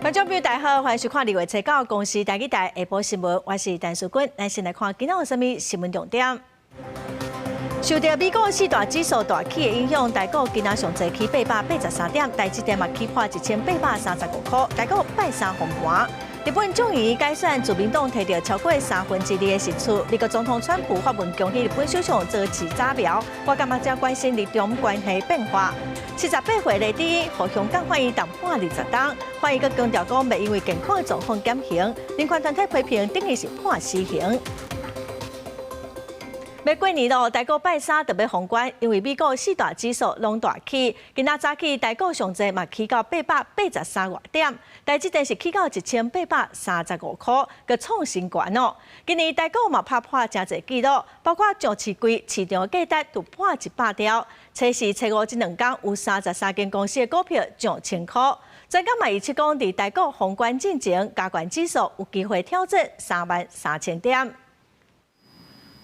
觀眾朋友大家好，歡迎收看2月初九公視台語台下晡新聞，我是陳淑君。咱先來看今仔有啥物新聞重點。受著美股四大指數大起的影響，台股今仔上濟起883點，台積電嘛起破1835塊，台股拜三封盤。日本眾議院改選，自民黨提著超過2/3的席次。美國總統川普發文恭喜日本首相佐治早苗。我感覺正關心日中關係變化。78歲黎智英予香港法院重判20冬，法院閣強調講，袂因為健康的狀況減刑。人權團體批評等於是判死刑。欲過年囉，台股拜三特別封關，因為美股四大指數攏大起。今仔早起台股上濟嘛起到883外點，台積電是起到1835塊，閣創新高哦。今年台股嘛拍破誠濟紀錄，包括上市櫃市場價值突破100兆。初四、初五這兩工有33間公司的股票上千箍。專家嘛預測講，佇台股封關進前，加權指數有機會挑戰33,000點。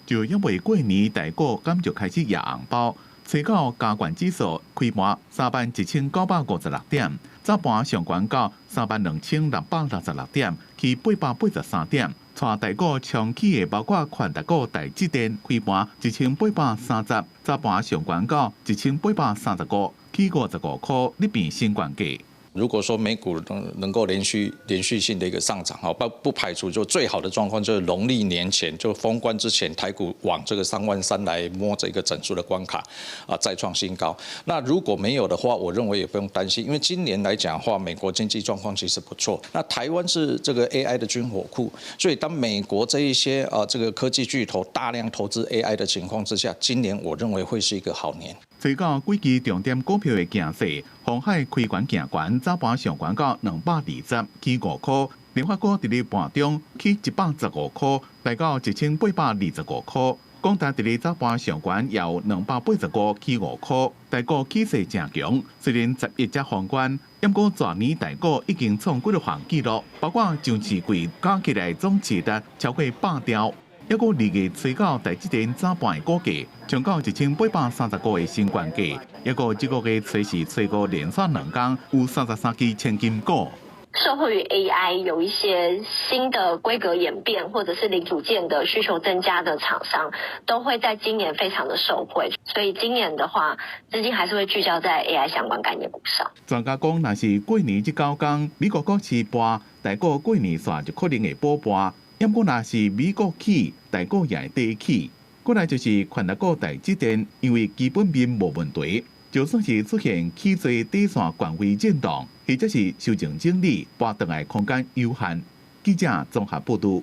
就因為過年台股敢就開始掖紅包，初九加權指數開盤31,956點，早盤上懸到32,666點，起883點。帶台股衝起的包括權值股台積電開盤1830，早盤上懸到1835，起55塊，咧變新懸價。如果說美股能夠連續性的一個上漲，哈，不排除就最好的狀況就是農曆年前就封關之前，台股往這個3萬3來摸這個整數的關卡，啊，再創新高。那如果沒有的話，我認為也不用擔心，因為今年來講的話，美國經濟狀況其實不錯。那台灣是這個 AI 的軍火庫，所以當美國這一些啊這個科技巨頭大量投資 AI 的情況之下，今年我認為會是一個好年。初九幾支重點股票的走勢，鴻海開懸行懸，早盤上懸到220，起5塊；聯發科佇咧盤中起115塊，來到1825塊。廣達佇咧早盤上懸有285，起5塊。台股起勢誠強，雖然11才封關，毋過全年台股已經創幾多項紀錄，包括上市櫃加起來總市值超過100兆。抑閣2月初九台積電早盤的股價衝到1835的新懸價，抑閣這個月初四、初五連續兩工有33支千金股。受惠於 AI 有一些新的規格演變，或者是零組件的需求增加的廠商，都會在今年非常的受惠。所以今年的話，資金還是會聚焦在 AI 相關概念股上。專家講，若是過年這九工，美國股市跋，台股過年煞就可能會補跋。毋過若是美國起，台股也會綴起。過來就是權值股台積電，因為基本面無問題，就算是出現起做短線權威震盪，或者是修正整理，跋轉來空間有限。記者綜合報導。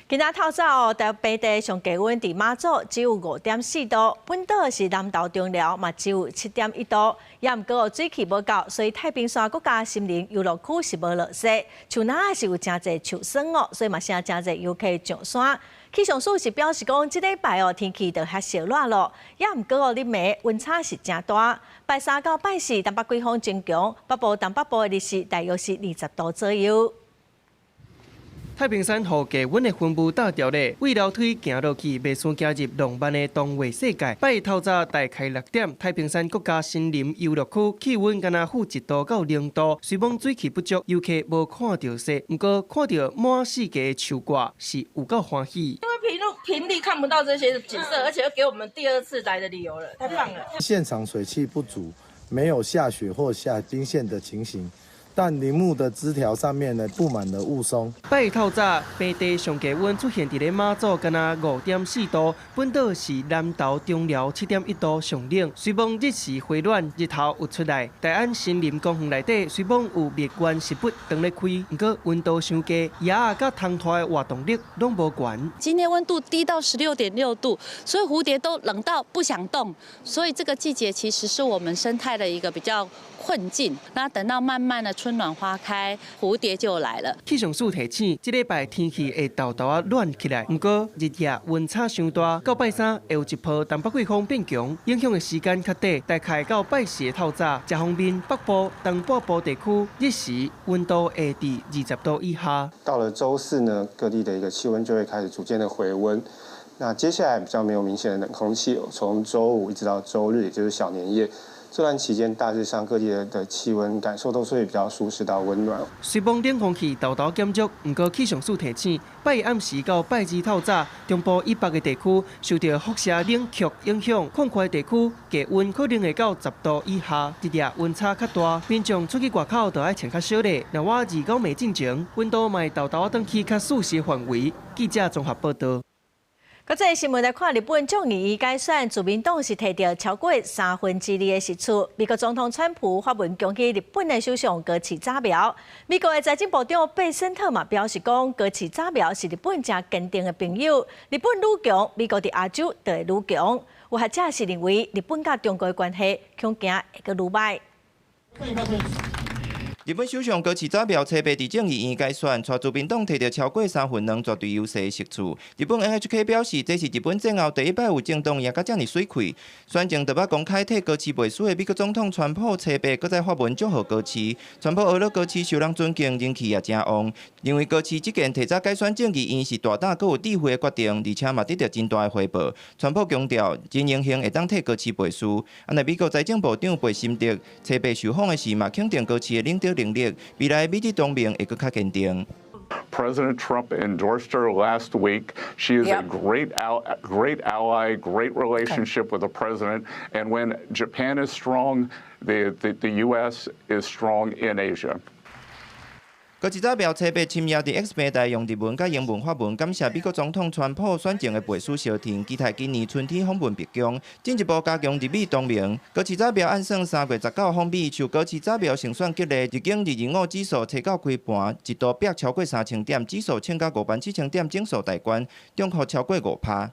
今仔透早，台北地上低溫佇馬祖只有5.4度，本島是南投中寮嘛只有7.1度，也毋過水汽無夠，所以太平山國家森林遊樂區是無落雪，樹林是有誠濟樹霜哦，所以嘛吸引誠濟遊客上山。氣象署是表示講，這禮拜哦天氣就較燒熱咯，也毋過哦，日暝溫差是誠大。拜三到拜四，東北季風增強，北部、東北部的日時大約是20度左右。太平山予低溫的雲霧罩著咧，對樓梯行落去，袂輸行入浪漫的童話世界。拜透早大概6點，太平山國家森林遊樂區氣溫干焦-1度到0度，雖罔水汽不足，遊客無看著雪，毋過看著滿四界的樹掛是有夠歡喜。因為平路平地看不到這些景色，而且又給我們第二次來的理由了，太棒了。現場水汽不足，沒有下雪或下冰霰的情形。但林木的枝條上面呢，佈滿了霧凇。拜透早，平地上低溫出現佇咧馬祖，干焦5.4度；本島是南投中寮7.1度上冷。雖罔日時回暖，日頭有出來。大安森林公園內底雖罔有蜜源植物當咧開，毋過溫度傷低，蛾仔佮蜂蟶的活動力攏無懸。今天溫度低到16.6度，所以蝴蝶都冷到不想動。所以這個季節其實是我們生態的一個比較困境。那等到慢慢的春暖花開，蝴蝶就來了。氣象署提醒，這禮拜天氣會沓沓仔暖起來，毋過日夜溫差傷大，到拜三會有一波東北季風變強，影響的時間較短，大概到拜四的透早，這方面北部、東半部地區日時溫度會佇20度以下。到了週四呢，各地的一個氣溫就會開始逐漸的回溫。那接下來比較沒有明顯的冷空氣，從週五一直到週日，也就是小年夜，這段期間大致上各地的氣溫感受都是會比較舒適到溫暖。雖罔冷空氣沓沓減弱，毋過氣象署提醒，拜一暗時到拜二透早，中部以北的地區受著輻射冷卻影響，曠闊地區低溫可能會到10度以下，日夜溫差較大，民眾出去外口就愛穿較少咧。若倚二九暝進前，溫度嘛會沓沓轉去較舒適範圍。記者綜合報導。國際新聞來看，日本眾議院改選，自民黨是提著超過2/3的席次。美國總統川普發文恭喜日本的首相高市早苗。美國的財政部長貝森特嘛表示講，高市早苗是日本誠堅定的朋友。日本愈強，美國佇亞洲就會愈強。有學者是認為，日本佮中國的關係恐驚會閣愈䆀。日本首相高市早苗初八佇眾議院改選，帶自民黨提著超過2/3絕對優勢席次。日本 NHK 表示，這是日本戰後第一擺有政黨贏甲遮爾媠氣。選前就捌公開替高市背書的美國總統川普，初八閣再發文祝賀高市。川普呵咾高市受人尊敬，人氣也誠旺。認為高市這件提早改選眾議院是大膽閣有智慧的決定，而且嘛得著真大的回報。川普強調，真榮幸會當替高市背書。啊，若美國財政部長貝森特初八受訪的時，嘛肯定高市的領導能力，未來美日同盟會閣較堅定。 President Trump endorsed her last week. She is a great ally, great relationship with the president. And when Japan is strong, the U.S. is strong in Asia. 高市早苗初八深夜佇 X 平台用日文佮英文發文，感謝美國總統川普選前的背書相挺，期待今年春天訪問白宮，進一步加強日美同盟。高市早苗按算3月19訪美，受高市早苗勝選激勵，日經225指數初九開盤一度飆超過3000點，指數衝到5萬7千點，整數大關，漲幅超過5%。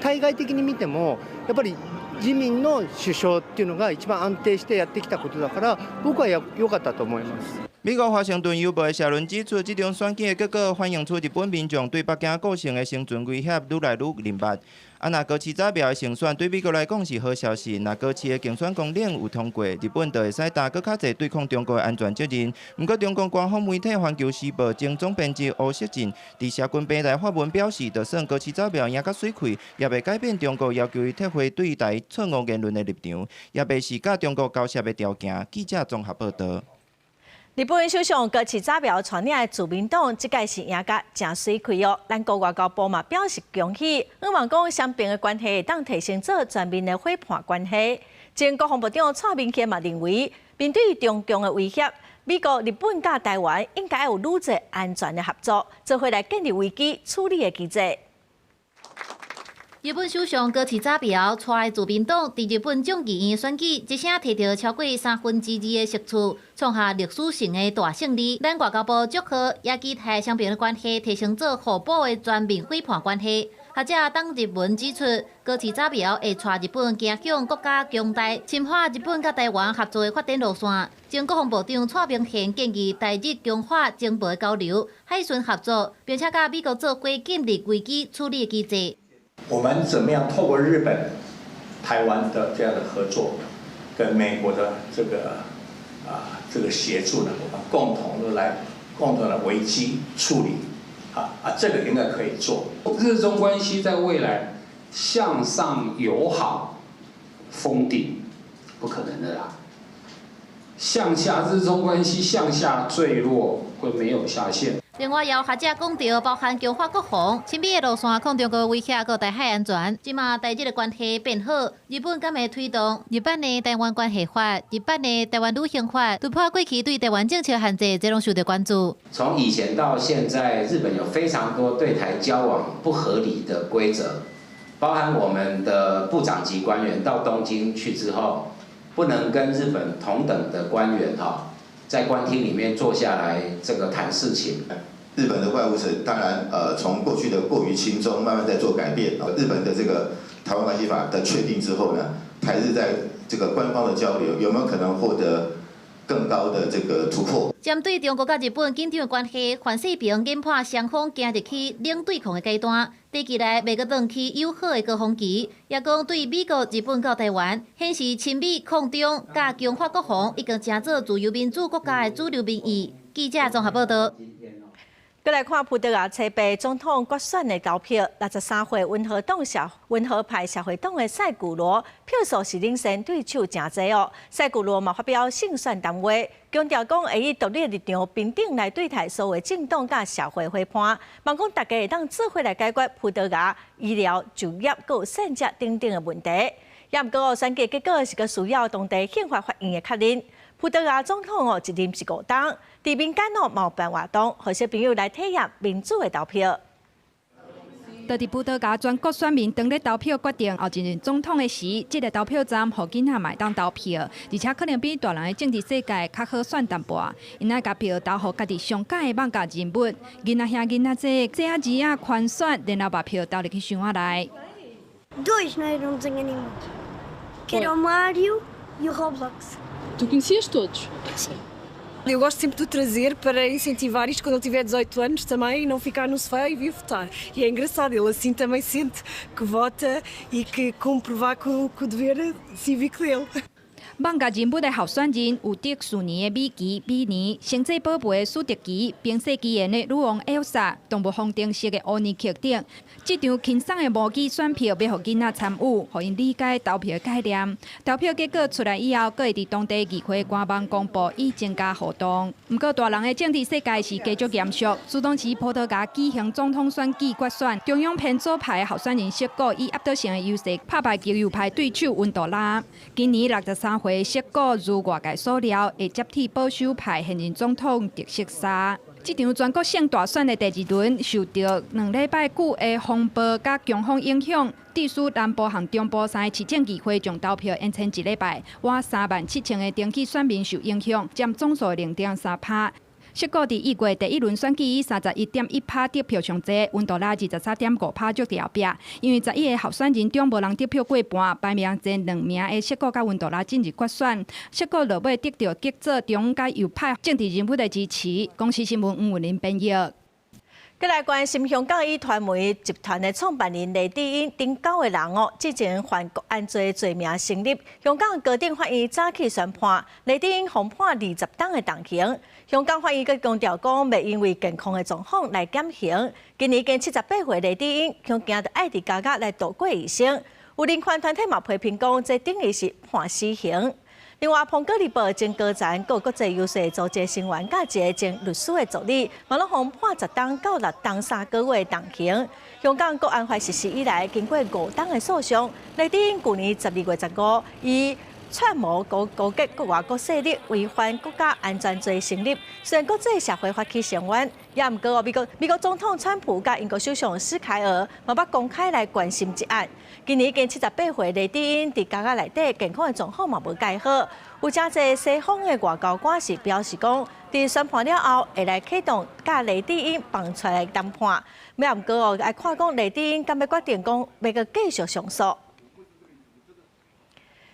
対外的に見てもやっぱり自民の首相っていうのが一番安定してやってきたことだから、僕は良かったと思います。美國華盛頓郵報的社論指出，這場選舉的結果反映出日本民眾對北京構成的生存威脅愈來愈認捌。啊，若高市早苗的勝選對美國來講是好消息，若高市的競選綱領有通過，日本就會使擔閣較濟對抗中國的安全責任。毋過，中共官方媒體《環球時報》前總編輯吳錫進佇社群平台發文表示，就算高市早苗贏甲媠氣，也袂改變中國要求伊撤回對台錯誤言論的立場，也袂是佮中國交涉的條件。記者綜合報導。日本首相高市早苗帶領的自民黨，這屆是贏甲誠媠氣哦。咱國外交部嘛表示恭喜，向望講雙邊的關係會當提升做全面的夥伴關係。前國防部長蔡明憲嘛認為，面對中共的威脅，美國、日本佮台灣應該有愈濟安全的合作，做伙來建立危機處理的機制。日本首相高市早苗帶自民黨佇日本眾議院選舉，一聲提著超過2/3的席次，創下歷史性的大勝利。咱外交部祝賀，也期待雙邊的關係提升做互補的全面夥伴關係。學者董日文指出，高市早苗會帶日本走向閣較強大，深化日本佮台灣合作的發展路線。前國防部長蔡明憲建議台日強化情報交流、海巡合作，並且佮美國做伙建立危機處理機制。我們怎麼樣透過日本、台灣的這樣的合作，跟美國的這個協助呢，我們共同的來共同的危機處理，這個應該可以做。日中關係在未來向上友好封頂，不可能的啦。向下日中關係向下墜落會沒有下限。另外，有學者講著，包含強化國防、親美的路線、抗中國威脅、閣台海安全，這馬台日的關係變好，日本敢會推動日本的台灣關係法、日本的台灣旅行法，突破過去對台灣政策限制，這攏受著關注。從以前到現在，日本有非常多對台交往不合理的規則，包含我們的部長級官員到東京去之後，不能跟日本同等的官員哈，在官廳裡面坐下來這個談事情。日本的外務省當然，從過去的過於親中，慢慢在做改變。日本的這個台灣關係法的確定之後呢，台日在這個官方的交流有沒有可能獲得更高的這個突破？針對中國佮日本緊張的關係，范世平研判雙方行入去冷對抗的階段，短期內袂閣轉去友好的高峰期，也講對美國、日本佮台灣顯示親美抗中、佮強化國防，已經成做自由民主國家的主流民意。記者綜合報導。閣來看葡萄牙初八總統決選的投票，63歲溫和派社會黨的塞古羅票數是領先對手誠濟哦。塞古羅嘛發表勝選談話，強調講會以獨立立場平等來對待所有政黨佮社會伙伴，望講大家會當做伙來解決葡萄牙醫療、就業、閣選擇等等的問題。也毋過選舉結果是閣需要當地憲法法院的確認。葡萄牙總統哦一任是5冬，佇民間哦嘛有辦活動，予小朋友來體驗民主的投票。就佇葡萄牙全國選民當咧投票決定後一任總統的時，這个投票站予囡仔嘛會當投票，而且可能比大人的政治世界較好選淡薄。𪜶愛共票投予家己上佮意的網咖人物，囡仔兄囡仔姐，細仔兒仔寬選，然後把票投入去箱仔內。 Dois não era um desenho animado, que era o Mario e o Roblox. Tu conhecias todos? Sim. Eu gosto sempre de o trazer para incentivar isto quando ele tiver 18 anos também e não ficar no sofá e vir votar. E é engraçado, ele assim também sente que vota e que cumpre vá com o dever cívico dele. 網咖人物的候選人有迪士尼的米奇、米妮、星際寶貝的史迪奇、冰雪奇緣的女王艾莎、動物方程式的烏尼克等。這場輕鬆的模擬選票，欲予囡仔參與，予𪜶理解投票的概念。投票結果出來以後，閣會佇當地議會官網公布，以增加互動。毋過，大人的政治世界是繼續嚴肅。自當時葡萄牙舉行總統選舉決選，中央偏左派的候選人塞古以壓倒性的優勢拍敗極右派對手溫多拉。今年63歲塞古如外界所料，會接替保守派現任總統特色沙。這場全國性大選的第二輪，受著2禮拜久的風暴佮強風影響，致使南部和中部三个市政議會將投票延遲一禮拜，倚37,000个登記選民受影響，佔總數0.3%。塞古佇1月第一輪選舉以31.1%得票上濟，溫多拉23.5%足佇後壁。因為11個候選人中無人得票過半，排名前兩名的塞古佮溫多拉進入決選。塞古落尾得著極左、中佮右派政治人物的支持。公視新聞黃文玲編譯。閣來關心香港壹傳媒集團的創辦人黎智英等九个人哦，之前犯國安罪罪名成立，香港高等法院早起宣判，黎智英予判20冬的重刑。香港法院閣強調講，袂因為健康的狀況來減刑。今年已經78歲黎智英，恐驚著愛佇監獄來度過餘生。有人權團體嘛批評講，這等於是判死刑。另外，蘋果日報前高層、閣國際遊說組織成員，佮一个前律師的助理，嘛攏予判10冬到6冬3個月重刑。香港國安法實施以來，經過5冬的訴訟，黎智英舊年12月15，以串謀勾結國外國勢力違反國家安全罪成立。雖然國際社會發起聲援，也毋過美國總統川普佮英國首相施凱爾嘛捌公開來關心這案。今年已經78歲黎智英佇監獄內底健康的狀況嘛無蓋好，有誠濟西方的外交官是表示講，佇宣判了後會來啟動佮黎智英放出來談判。也毋過哦，愛看講黎智英敢欲決定講欲閣繼續上訴。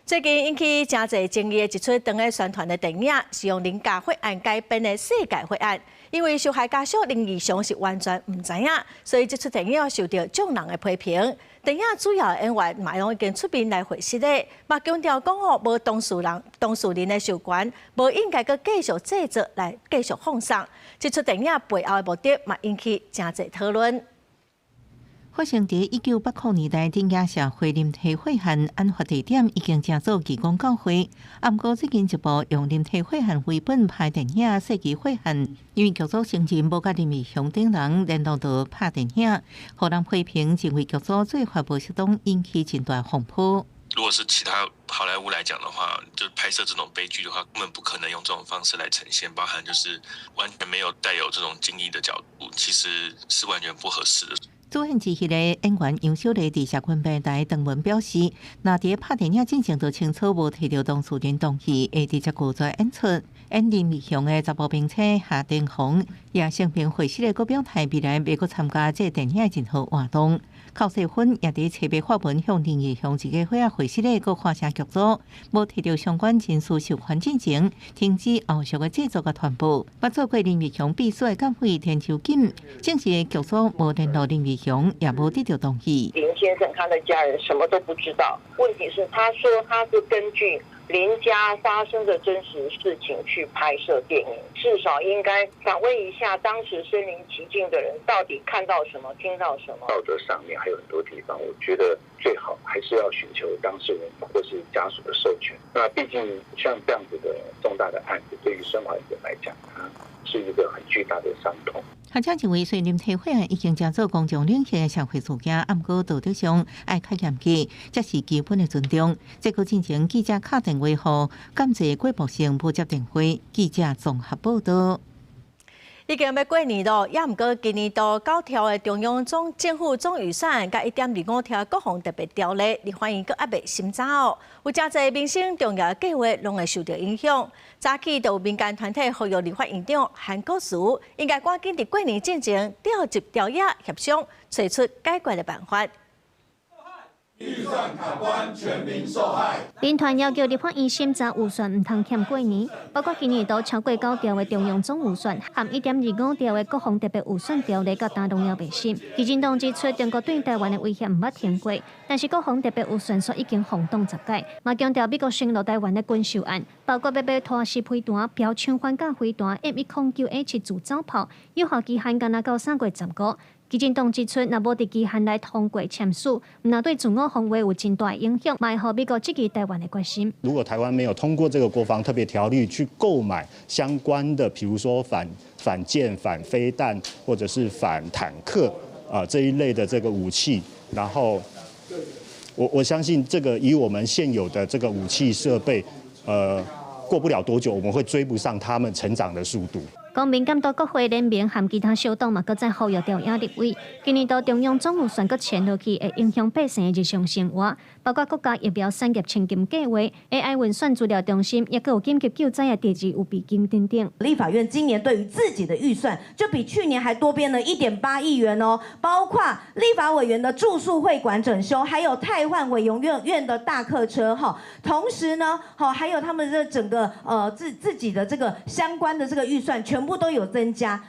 最近引起誠濟爭議的一齣當咧宣傳的電影，是用林家血案改編的《世界血案》。因為受害家屬林義雄是完全毋知影，所以這齣電影受著眾人的批評。電影主要演員嘛攏已經出面來回釋咧，嘛強調講哦，無當事人的授權，無應該閣繼續製作來繼續放送。這齣電影背後的目的嘛引起誠濟討論。發生佇1980年代頂亞社會林體血案案發地點已經成做義工教會。啊，毋過最近一部用林體血案為本拍電影《世紀血案》，因為劇組承認無佮林義雄等人聯絡著拍電影，予人批評認為劇組做法無適當，引起真大風波。如果是其他好萊塢來講的話，就拍攝這種悲劇的話，根本不可能用這種方式來呈現，包含就是完全沒有帶有這種爭議的角度，其實是完全不合適的。主演之一的演員楊小麗佇社群平台登文表示，若佇拍電影進前就清楚無提著當事人同意，會直接拒絕演出。演林義雄的查埔兵車夏定宏也聲明會失的閣表態，未來袂閣參加這電影的任何活動。寇世芬也佇冊發文向林義雄一家伙仔回釋的，閣發聲劇組無提著相關人士授權進前，停止後續的製作佮傳播。捌做過林義雄秘書的監製田秋錦，證實劇組無聯絡林義雄，也無得著同意。林先生他的家人什麼都不知道。問題是，他說他是根據林家发生的真实事情去拍摄电影，至少应该访问一下当时身临其境的人，到底看到什么，听到什么。道德上面还有很多地方，我觉得最好还是要寻求当事人或是家属的授权。那毕竟像这样子的重大的案子，对于生还者来讲，它是一个很巨大的伤痛。学者认为，虽然提法案已经成做公众领域的社会事件，毋过道德上爱较严格，这是基本的尊重。这个进前记者敲电话予感谢郭博成无接电话，记者综合报道。已经欲过年咯，也毋过今年度九条的中央总政府总预算，佮1.25条国防特别条例，立法院阁犹未审查哦。有诚济民生重要计划拢会受到影响。早起就有民间团体呼吁立法院长韩国瑜，应该赶紧伫过年进前召集朝野协商，揣出解决的办法。预算卡关，全民受害。民团要求立法院审查预算，毋通欠过年，包括今年度超过九条的中央总预算，含1.25条的国防特别预算条例，到今拢犹未审。基进党指出，中国对台湾的威胁毋捌停过，但是国防特别预算却已经轰动10届，嘛强调美国承诺台湾的军售案，包括欲买拖式飞弹、标枪反舰飞弹、M109H 自走炮，有效期限干焦到3月15。基进党指出，若无伫期限内通过签署，毋但对自我防卫有真大影响，嘛会予美国质疑台湾的决心。如果台湾没有通过这个国防特别条例去购买相关的，比如说反舰、反飞弹或者是反坦克啊这一类的这个武器，然后我相信这个以我们现有的这个武器设备，过不了多久，我们会追不上他们成长的速度。公民监督国会联盟和其他小党嘛，阁再呼吁朝野立委。今年度中央总预算阁签落去，会影响百姓的日常生活，包括国家疫苗产业千金计划、AI 运算资料中心，也阁有紧急救灾的第二预备金等等。立法院今年对于自己的预算，就比去年还多编了1.8亿元哦，包括立法委员的住宿会馆整修，还有汰换委员院的大客车哈。同时呢，好还有他们的整个自己的这个相关的这个预算，全部都有增加，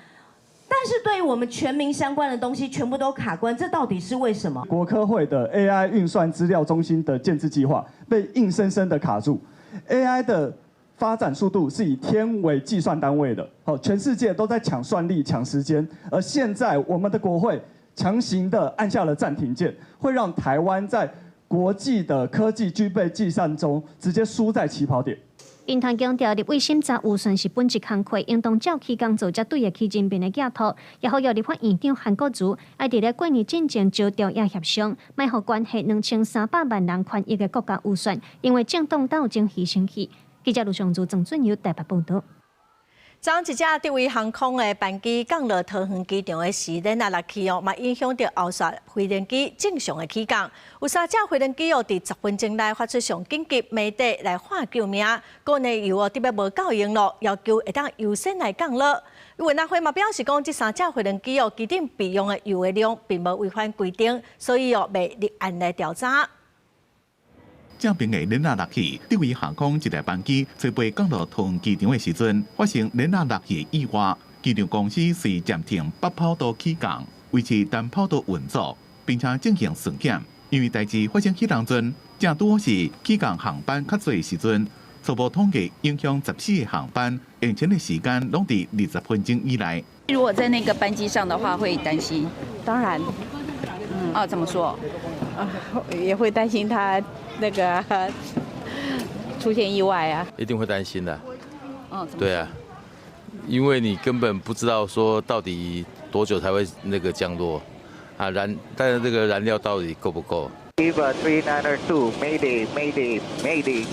但是对于我们全民相关的东西，全部都卡关，这到底是为什么？国科会的 AI 运算资料中心的建置计划被硬生生的卡住。AI 的发展速度是以天为计算单位的，好，全世界都在抢算力、抢时间，而现在我们的国会强行的按下了暂停键，会让台湾在国际的科技军备竞赛中直接输在起跑点。民团强调，立委审查预算是本职工课，应当照期工做，才对得起人民的寄托。也呼吁立法院长韩国瑜，爱伫咧过年进前召朝野协商，莫予关系2300万人权益的国家预算，因为政党斗争牺牲去。记者卢尚如、郑俊友台北报道。昨一架德威航空的班机降落桃园机场的时，链仔落去哦，嘛影响到后续飞行机正常的起降。有三架飞行机哦，伫10分钟内发出上紧急 Mayday 来喊救命，国内油哦特别无够用咯，要求会当优先来降落。运安会嘛表示讲，这三架飞行机哦，机顶备用的油的量并无违反规定，所以哦，袂立案来调查。正边的链仔落去，德威航空一台班机准备降落桃园机场的时阵，发生链仔落去的意外。机场公司随暂停北跑道起降，维持单跑道运作，并且进行巡检。因为代志发生彼当阵，正拄好是起降航班较济的时阵，初步统计影响14个航班，延迟的时间拢伫20分钟以内。如果在那个班机上的话，会担心。当然。啊，怎么说？啊，也会担心他那个出现意外啊。一定会担心的。哦，对啊，因为你根本不知道说到底多久才会那个降落啊，但是这个燃料到底够不够？ Eva 392, Mayday, Mayday, Mayday。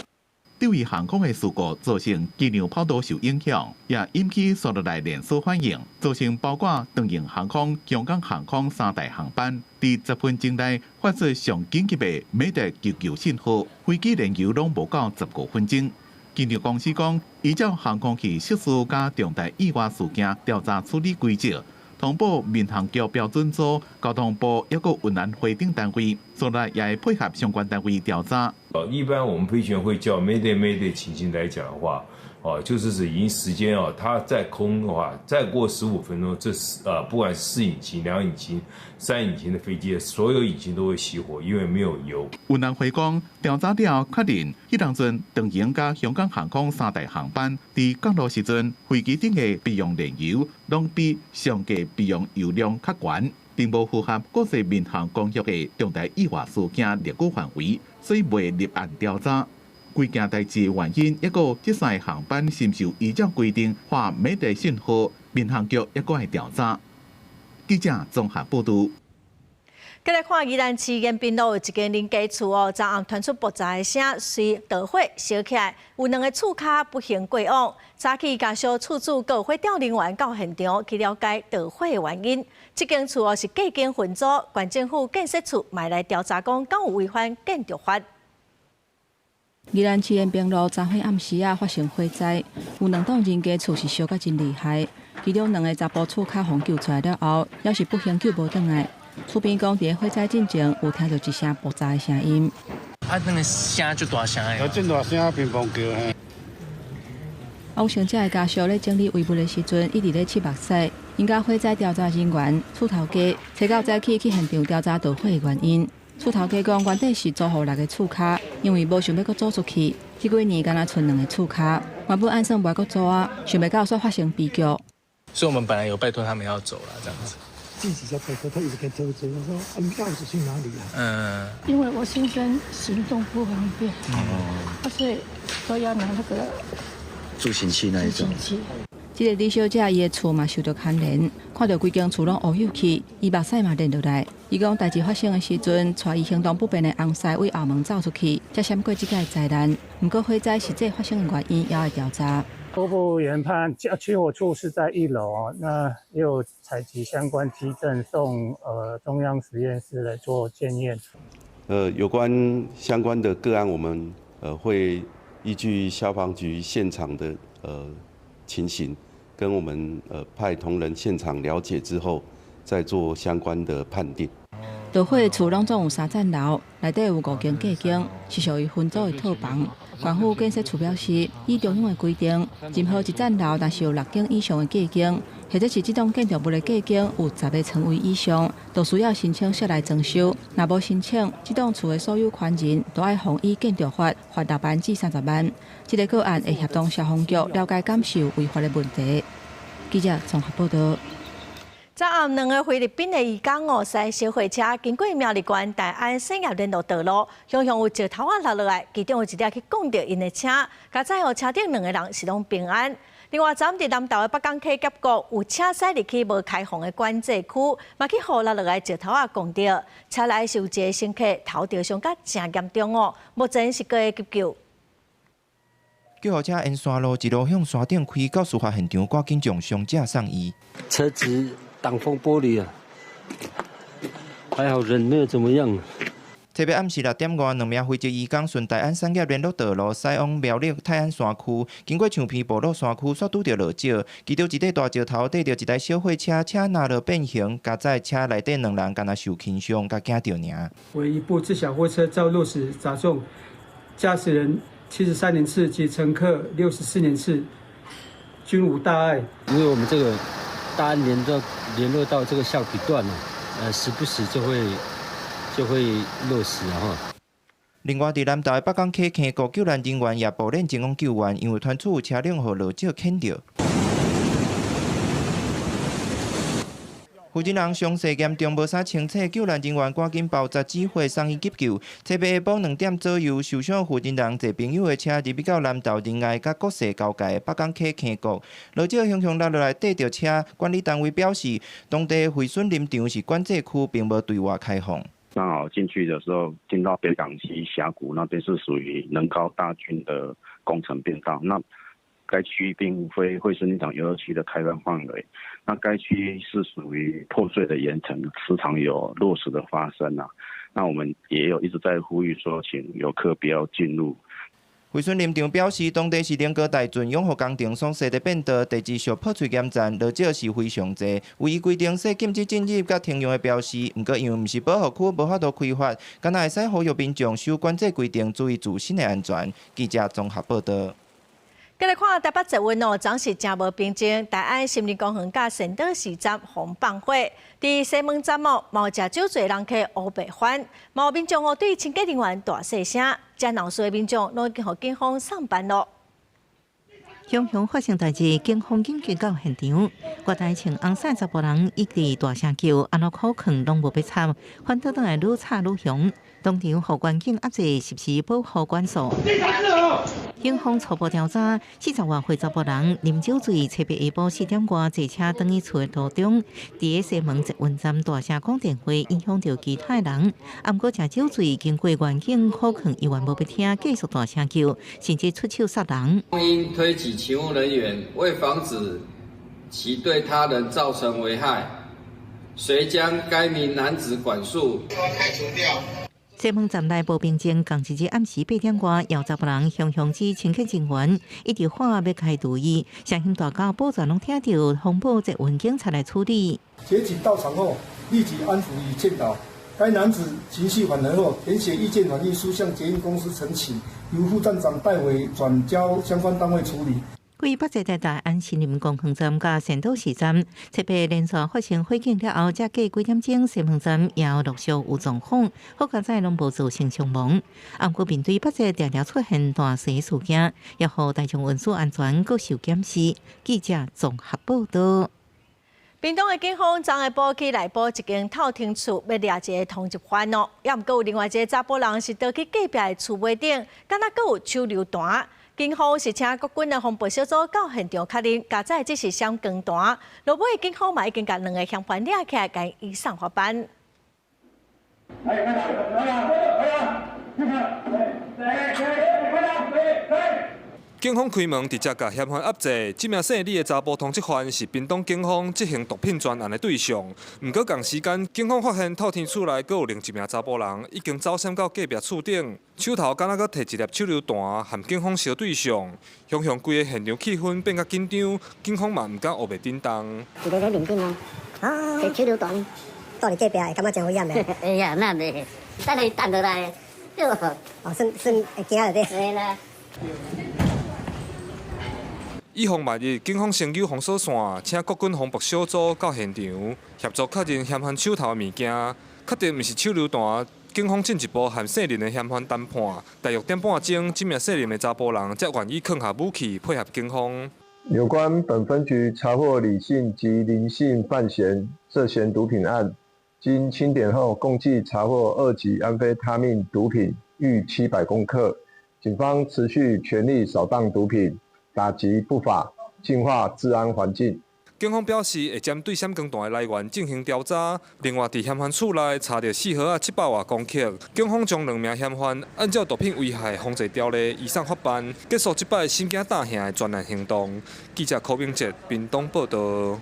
德威航空的事故造成机场跑道受影响，也引起紲落来连锁反应，造成包括长荣航空、香港航空三大航班，伫10分钟内发出上紧急的 Mayday 急救信号，飞机燃油拢无够15分钟。机场公司讲，依照航空器失事佮重大意外事件调查处理规则，通报民航局标准组、交通部抑阁运安会等单位，紲来也会配合相关单位调查。一般我们飞行员会叫 Mayday Mayday 情形来讲的话，哦，就是指已经時間哦，它在空的話，再過15分鐘，這是不管是四引擎、兩引擎、三引擎的飛機，所有引擎都會熄火，因為沒有油。運安會講調查了確認，彼當陣長榮佮香港航空三大航班佇降落時陣，飛機頂的備用燃油攏比上低備用油量較懸，並無符合國際民航公約的重大意外事件列舉範圍，所以袂立案調查。規件代誌原因，抑閣這三个航班是毋是依照規定發 Mayday 信號，民航局抑閣會調查。記者綜合報導。繼來看宜蘭市延平路有一間人家厝哦，昨暗傳出爆炸的聲，隨著火燒起來，有兩个厝跤不幸過往。早起家屬厝主閣火調人員到現場去了解著火的原因。這間厝哦是隔間分租，縣政府建設處嘛來調查，講敢有違反建築法。宜蘭市延平路昨昏暗時仔發生火災，有兩棟人家厝是燒甲真厲害，其中兩个查埔厝跤予救出來了後，猶是不幸救無轉來。厝邊講，佇火災進前有聽著一聲爆炸的聲音。啊，那个聲就大聲的。有真大聲，乒乓叫嘿。王小姐的家屬咧整理遺物的時陣，一直咧拭目屎。𪜶佮火災調查人員厝頭家，揣到早起去現場調查著火的原因。厝頭家講，原底是租予六个厝跤，因為無想欲閣租出去，這幾年干焦賰兩个厝跤，原本按算袂閣租啊，想袂到煞發生悲劇。所以，我們本來有拜託他們要走了，這樣子。自己在拜託，他一直跟走走，我說啊，你鑰匙去哪裡啊？嗯。因為我先生行動不方便，哦，所以都要拿那個助行器那一種。這个李小姐伊的厝嘛受著牽連，看著規間厝攏烏有去，伊目屎嘛流落來。伊講代誌發生的時陣，帶伊行動不便的翁婿對後門走出去，才閃過這个災難。毋過火災實際發生的原因，猶會調查。初步研判，起火處是在一樓，那也有採集相關跡證送中央實驗室來做檢驗。有關相關的個案，我們會依據消防局現場的情形，跟我們派同仁現場了解之後，再做相關的判定。著火的厝攏總有三層樓，內底有五間隔間，是屬於分租的套房。縣府建設處表示，依中央的規定，任何一層樓若是有六間以上的隔間，或者是這棟建築物的隔間有10个床位以上，都需要申請室內裝修。若無申請，這棟厝的所有權人都愛予依建築法罰6萬至30萬。這个個案會協同消防局了解敢是有違法的問題。記者綜合報導。昨暗兩个菲律賓的移工哦，駛小貨車經過苗栗縣大安產業聯絡道路，雄雄有石頭仔落落來，其中有一粒去摃著𪜶的車，佳哉哦，車頂兩个人是攏平安。另外，昨暗佇南投的北港溪峽谷有車駛入去無開放的管制區，嘛去予落落來石頭仔摃著，車內是有一个乘客頭著傷甲誠嚴重哦，目前是閣咧急救。救護車沿山路一路向山頂開，到事發現場，趕緊將傷者送醫。車子擋風玻璃啊，還好人沒有怎麼樣。特別暗時6點外，兩名非籍移工順大安產業聯絡道路駛往苗栗泰安山區，經過樹皮部落山區，煞拄著落石，其中一塊大石頭硩著一台小貨車，車若落變形，加載車內底兩人干焦受輕傷，共驚著爾。為一部自小貨車遭落石砸中，駕駛人73年次及乘客64年次均無大礙。因為我們這個大安聯絡到這個橡皮段啊，時不時就會落石啊！另外，佇南投的北港溪溪谷，救援人員也步練前往救援，因為傳出有車輛予落石牽著。負責人傷勢嚴重，無啥清醒，救援人員趕緊包紮止血，送醫急救。昨暝下晡2點左右，受傷負責人坐朋友的車入去到南投仁愛佮國勢交界的北港溪溪谷，落石雄雄落落來硩著車。管理單位表示，當地惠蓀林場是管制區，並無對外開放。剛好進去的時候，進到北港溪峽谷那邊是屬於能高大軍的工程便道。那該區並非惠蓀林場遊樂區的開放範圍。那該區是屬於破碎的岩層，時常有落石的發生啊。那我們也有一直在呼籲說，請遊客不要進入。惠蓀林場表示，當地是能高大圳養護工程所設的便道，地質上破碎嚴重，落石是非常濟。唯一規定設禁止進入佮停用的標示，毋過因為毋是保護區，無法度開發，敢若會使呼籲民眾守管制規定，注意自身的安全。記者綜合報導。繼來看台北捷運哦，昨是誠無平靜。大安森林公園佮善導寺站予人放火，佇西門站哦，嘛有食酒醉人客烏白翻，嘛有民眾哦對清潔人員大細聲，遮鬧事的民眾攏已經予警方送辦囉。雄雄發生代誌，警方緊急到現場，外台穿紅衫查埔人一直大聲叫，按怎苦勸攏無欲插，反倒轉來愈吵愈兇。當場予員警壓制，實施保護管束。警方初步調查，40外歲查埔人啉酒醉，初八下晡4點外坐車轉去厝的途中，佇个西門捷運站大聲講電話，影響著其他人。毋過食酒醉，經過員警苦勸，猶原無欲聽，繼續大聲叫，甚至出手殺人。因推擠勤務人員，為防止其對他人造成危害，遂將該名男子管束。開除掉。西門站內無平靜，仝一日暗時8點外，有查埔人雄雄指清潔人員一直喊欲開除伊，聲音大到保全攏聽著，通報捷運警察來處理。捷警到場後，立即安撫與勸導。該男子情緒緩和後，填寫意見反映書向捷運公司陳情，由副站長代為轉交相關單位處理。位北捷大安森林公園站佮善導寺站，特別連續發生火警了後，才過幾點鐘，西門站也陸續有狀況，好佳哉攏無造成傷亡。毋過面對北捷常常出現斷線事件，也予大眾運輸安全閣受檢視。記者綜合報道。屏東的警方昨下晡去內埔一間透天厝，欲掠一个通緝犯哦，也毋過有另外一个查埔人是逃去隔壁的厝尾頂，敢若閣有手榴彈。警方是請國軍的防暴小組到現場確認，佳哉這是閃光彈。落尾警方嘛已經共兩个嫌犯掠起來，共移送法辦。來來來來來。警方開門，直接共嫌犯押制。這名姓李的查埔通緝犯是屏東警方執行毒品專案的對象。毋過仝時間，警方發現透天厝內閣有另一名查埔人已經走閃到隔壁厝頂，手頭敢若閣提一粒手榴彈，和警方相對上，雄雄規个現場氣氛變較緊張，警方嘛毋敢烏白振動。一个咧面頂啊，提手榴彈，蹛佇隔壁會感覺真危險的。會啊，那袂，等伊彈落來，對無？哦，算算會驚著對。會啦。以防萬一，警方先揪封鎖線，請國軍防暴小組到現場協助確認嫌犯手頭的物件，確定毋是手榴彈。警方進一步和姓林的嫌犯談判，大約點半鐘，這名姓林的查埔人才願意囥下武器，配合警方。有關本分局查獲李姓及林姓犯嫌涉嫌毒品案，經清點後，共計查獲二級安非他命毒品逾700公克。警方持續全力掃蕩毒品，打擊不法，淨化治安環境。警方表示，會針對閃光彈的來源進行調查。另外，佇嫌犯厝內查著四盒仔700外公克，警方將兩名嫌犯按照毒品危害防治條例移送法辦，結束這擺心驚膽嚇的專案行動。記者柯明哲屏東報導。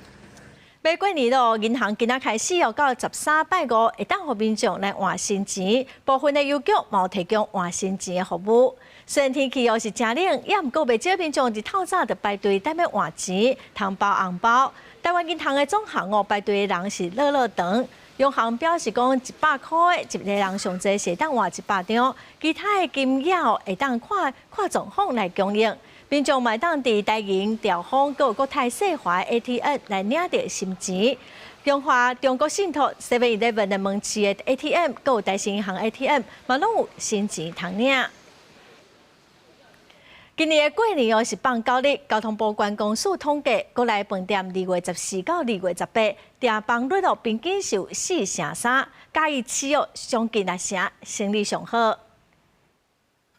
欲過年囉，銀行今仔開始哦，到13拜五會當予民眾來換新錢，部分的郵局嘛有提供換新錢的服務。雖然天氣猶是誠冷，也毋過袂少民眾佇透早就排隊等欲換錢，通包紅包。台灣銀行的總行哦，排隊的人是落落長。央行表示講，100箍的一个人上濟是會當換100張，其他的金額會當看看狀況來供應。民眾嘛會當佇台銀、兆豐、閣有國泰世華 ATM 來領著新錢。中華中國信託 Seven Eleven 的門市的 ATM，閣有台新銀行 ATM，嘛攏有新錢通領。今年的過年哦是放9日，交通部觀光署統計，國內飯店2月14到2月18，訂房率哦平均是有4成3，嘉義市哦將近6成，生意上好。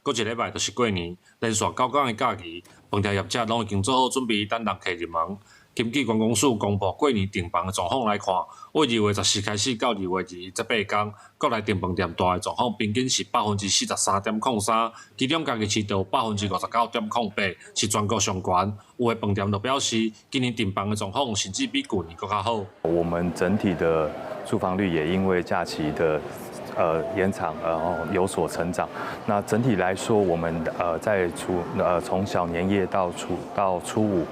閣一禮拜就是過年，連續9工的假期，飯店業者攏已經做好準備，等人客入門。根據觀光署公布過年訂房的狀況來看，對2月14開始到2月28工，國內訂飯店大的狀況平均是43.03%，其中嘉義市就有59.08%，是全國上懸。有的飯店就表示，今年訂房的狀況甚至比舊年閣較好。我們整體的住房率也因為假期的延長，然後有所成長。那整體來說，我們在從小年夜到初五，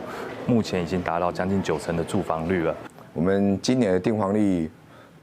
目前已經達到將近9成的住房率了。我們今年的訂房率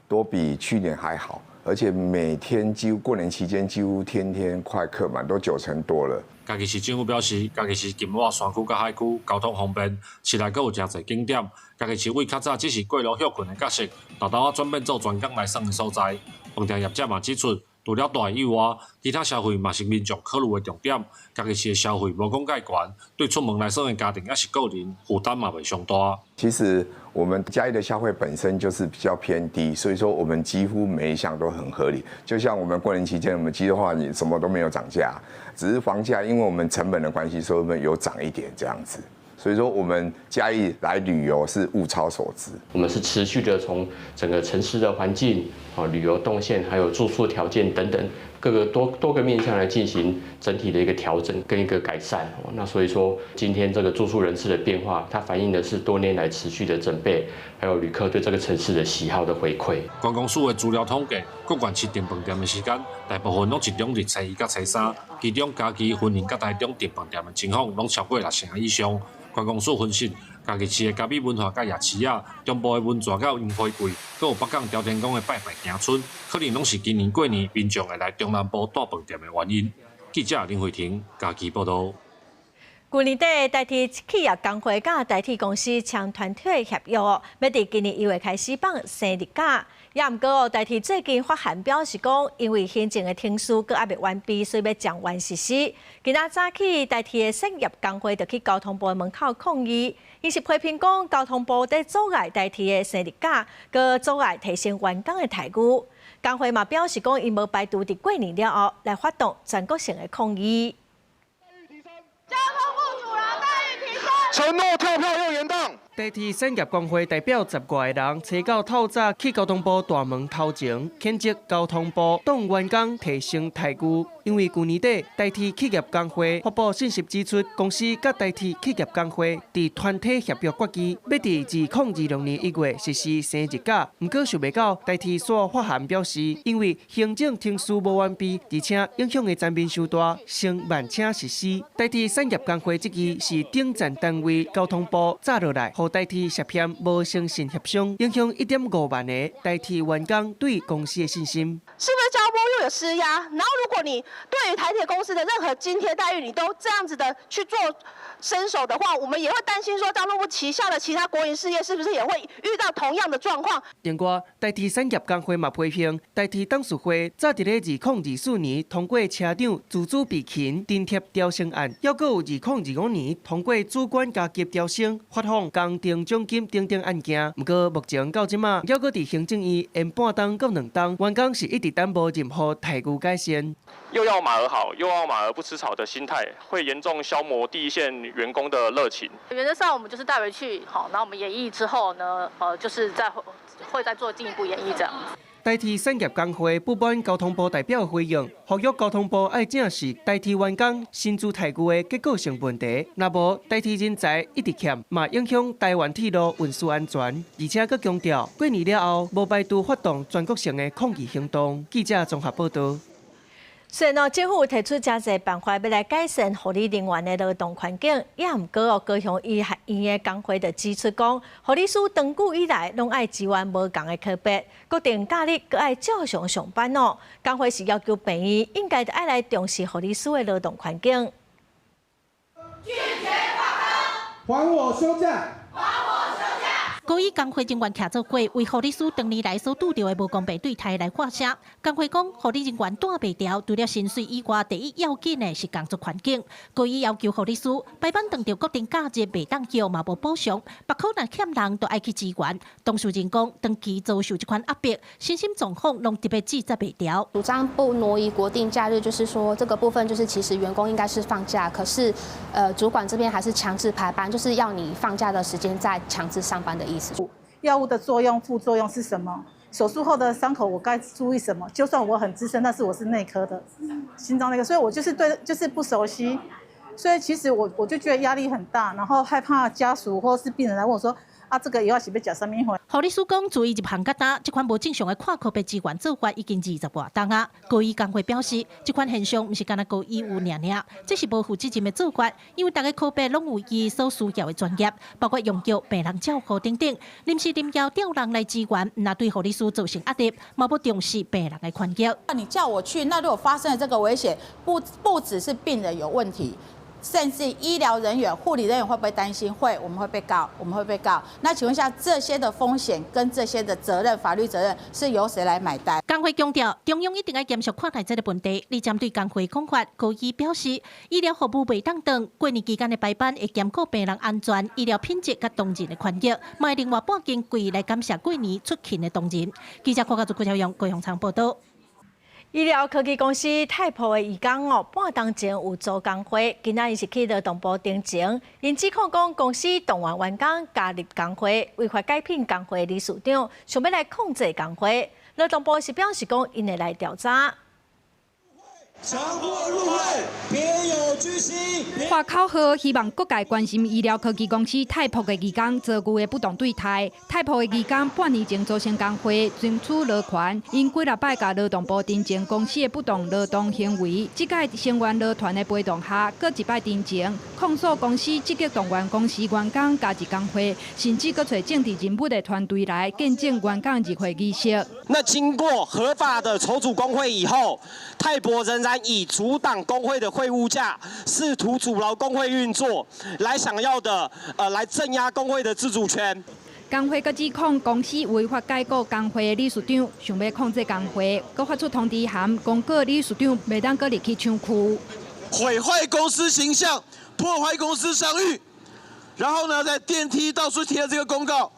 都比去年還好。而且每天幾乎過年期間幾乎天天快客滿，都9成多了。嘉義市政府表示，嘉義市近倚山區佮海區，交通方便，市內閣有誠濟景點。嘉義市為較早只是過路歇睏的角色，沓沓仔轉變做專工來耍的所在。飯店業者嘛指出，除了大以外，其他消費嘛是民眾考慮的重點。嘉義市的消費無講蓋懸，對出門來耍的家庭抑是個人負擔嘛袂傷大。其實我們嘉義的消費本身就是比較偏低，所以說我們幾乎每一項都很合理。就像我們過年期間，我們雞的話，你什麼都沒有漲價，只是房價因為我們成本的關係，所以我們有漲一點這樣子。所以說，我們嘉義來旅遊是物超所值。我們是持續的從整個城市的環境、啊旅遊動線，還有住宿條件等等各個多個面向來進行整體的一個調整跟一個改善。那所以說，今天這個住宿人次的變化，它反映的是多年來持續的準備，還有旅客對這個城市的喜好的回饋。觀光署的資料統計，各縣市訂飯店的時間，大部分攏集中佇初一佮初三，其中嘉義、雲林佮台中訂飯店的情況攏超過6成以上。觀光署分析，嘉義市的咖美文化佮夜市仔，中部的溫泉佮櫻花季，閣有北港朝天宮的拜拜行村，可能攏是今年過年民眾會來中南部住飯店的原因。記者林慧婷嘉義報導。舊年底，台鐵企業工會佮台鐵公司簽團體協約，欲佇今年1月開始放生日假。也毋過哦，台鐵最近發函表示講，因為行政的程序閣猶未完備，所以欲暫緩實施。今仔早起，台鐵的產業工會就去交通部的門口抗議，𪜶是批評講交通部佇阻礙台鐵的生日假，閣阻礙提升員工的待遇。工會嘛表示講，𪜶無排除佇過年了後來發動全國性的抗議。交通部主人待遇提升，承諾跳票又延宕。台鐵產業工會代表10外个人，初九透早去交通部大門頭前，譴責交通部擋員工提升待遇。因為舊年底台鐵企業工會發布信息指出，公司佮台鐵企業工會佇團體協約決議，欲佇2026年1月實施生日假。毋過想袂到台鐵煞發函表示，因為行政程序無完備，而且影響的層面傷大，先慢請實施。台鐵產業工會質疑是頂層單位交通部早落來，予台鐵涉嫌無誠信協商，影響1.5萬个台鐵員工對公司的信心。是不是交通部又有施壓？然後如果你對於台鐵公司的任何津貼待遇，你都這樣子的去做伸手的話，我們也會擔心說，交通部旗下的其他國營事業是不是也會遇到同樣的狀況？另外，台鐵產業工會嘛批評，台鐵董事會早佇咧2024年通過車長自主備勤津貼調升案，猶閣有2025年通過主管加級調升、發放工程獎金等等案件。毋過目前到這馬，猶閣佇行政院延半冬到2冬，員工是一直等無任何待遇改善。又要馬兒好，又要馬兒不吃草的心態，會嚴重消磨第一線員工的熱情。原則上，我們就是帶回去，好，然後我們研議之後呢，就是再會再做進一步研議這樣。台鐵產業工會不滿交通部代表回應，呼籲交通部愛正視台鐵員工薪資待遇的結構性問題。若無台鐵人才一直欠，嘛影響台灣鐵路運輸安全。而且閣強調，過年了後無排除發動全國性的抗議行動。記者綜合報導。雖然政府提出誠濟辦法欲來改善護理人員的勞動環境，也毋過哦，高雄醫學院的工會就指出講，護理師長久以來攏愛支援無仝的科別，國定假日閣愛照常上班哦。工會是要求病院應該愛來重視護理師的勞動環境。拒絕罷工，還我休假。高醫工會人員徛做伙，為護理師長年來所拄著的無公平對待來發聲。工會講，護理人員蹛袂牢，除了薪水以外，第一要緊的是工作環境。高醫要求護理師排班當著國定假日袂當休，嘛無補償，別科若欠人，就愛去支援。當事人講，長期遭受這款壓迫，身心狀況攏特別自責袂牢。主張不挪移國定假日，就是說這個部分就是其實員工應該是放假，可是主管這邊還是強制排班，就是要你放假的時間再強制上班的意思。藥物的作用、副作用是什麼？手術後的傷口我該注意什麼？就算我很資深，但是我是內科的，心臟內科，所以我就是對，就是不熟悉，所以其實我就覺得壓力很大，然後害怕家屬或是病人來問我說，啊，這個藥是欲食啥物貨？護理師講，自伊入行到今，這款無正常的看科別支援做法已經20外冬啊。高醫工會表示，這款現象毋是干焦高醫有爾爾，這是無負責任的做法，因為逐个科別攏有伊所需要的專業，包括用藥、病人照顧等等。臨時臨要調人來支援，毋但對護理師造成壓力，嘛無重視病人的權益。那你叫我去，那如果發生了這個危險，不只是病人有問題。甚至醫療人員、護理人員會不會擔心？會，我們會被告，我們會被告。那請問一下，這些的風險跟這些的責任、法律責任是由誰來買單？工會強調，中央一定愛嚴肅看待這个問題。你針對工會講法，高醫表示，醫療服務袂當斷，過年期間的排班會兼顧病人安全、醫療品質佮同仁的權益，嘛會另外撥經費來感謝過年出勤的同仁。記者郭家祖、郭小勇、高雄場報道。醫療科技公司泰博的義工哦，半冬前有組工會，今仔日是去勞動部陳情，𪜶指控講公司動員員工加入工會，違法解聘工會理事長，想欲來控制工會。勞動部是表示講，𪜶會來調查。強迫入會，別有居心。喊口號，希望各界關心醫療科技公司泰博的義工遭遇的不當對待。泰博的義工半年前組成工會，爭取勞權，𪜶幾若擺共勞動部陳情公司的不當勞動行為。這屆成員勞團的陪同下，閣一擺陳情，控訴公司積極動員公司員工加入工會，甚至閣揣政治人物的團隊來見證員工入會儀式。那經過合法的籌組工會以後，泰博仍然以阻擋工會的會務價，試圖阻撓工會運作，來想要的，來鎮壓工會的自主權。工會閣指控公司違法解雇工會的理事長，想欲控制工會，閣發出通知函，公告理事長袂當閣入去廠區，毀壞公司形象，破壞公司商譽，然後呢，在電梯到處貼了這個公告，